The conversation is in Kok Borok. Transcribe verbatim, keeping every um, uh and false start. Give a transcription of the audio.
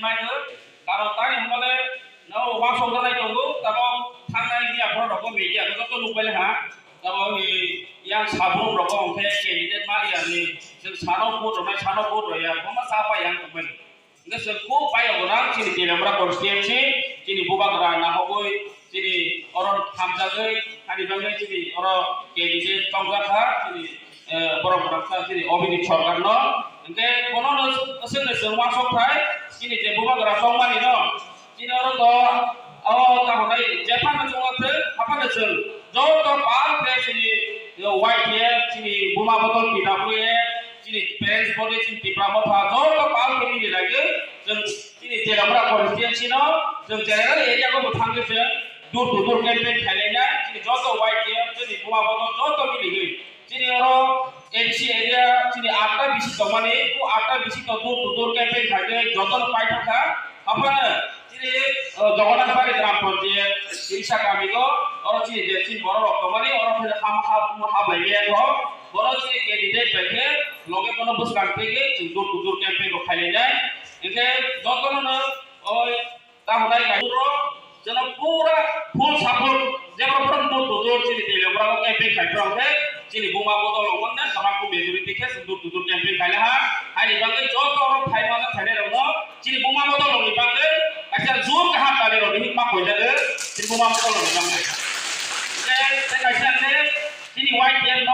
Karon tani hwnmale no uansuk jalai tongo, tamo thangnai media borok rokbo media no joto nukbai ha. Tamo ni yang sabrum rokbo hwnkhe candidate ma ya ni, chwng sano vote rwnai, sano vote rwya, boma cha pai yang tongmani. Hwnkhe chwng khub paio gwnang chini Teliamura constituency, chini bubagra nahogwi chini oro hamjagwi, hani bagwi chini oro candidate tongjakha, chini eh, borok roksa chini Abhijit Sarkarno. Hwnkhe bono no aswk no chwng uansuk khai, chini je bubagra tongmani no, chini oro to, o, tamo nai, jephano chwng uansuk, haphano chwng, joto pal khe chini, eh, Y T F, chini buma bodol T W A, chini parents body, chini Tipra Motha, joto pal khe mili laiwi, chwng chini Teliamura constituency no, chwng general area o bo thangwi chwng door to door campaign khailainai, chini joto Y T F, chini buma bodol joto miliwi. Chini oro A D C area chini atta bisi tongmani, o atta bisi to door to door campaign khaikhe jotono paithak kha. Haphano chini, o, Jagannath Bari Gram Panchayat, Tirisa Kamio, oro chini je chini borok rok tongmani, oro khe ham, ham, ham lai ya kho. Bono chini candidate bai khe loge bono bwskang twi khe chwng door to door campaign rok khailainai. Hwnkhe jotono no, oi, Tamo nai nai ro, jono pura full support, jebra pura door to door chini Teliamura o campaign khai pura khe, chini buma bodol rok wngna, tama ku majority khe door to door campaign khai ha, haini bagwi joto oro phai mano phainai rok no, chini buma bodol rok ni bagwi, kaisa jur kaham kali rok ni ma koi jago, chini buma bodol rok ni bagwi. Tei, tei kaisa khe, chini Y T F no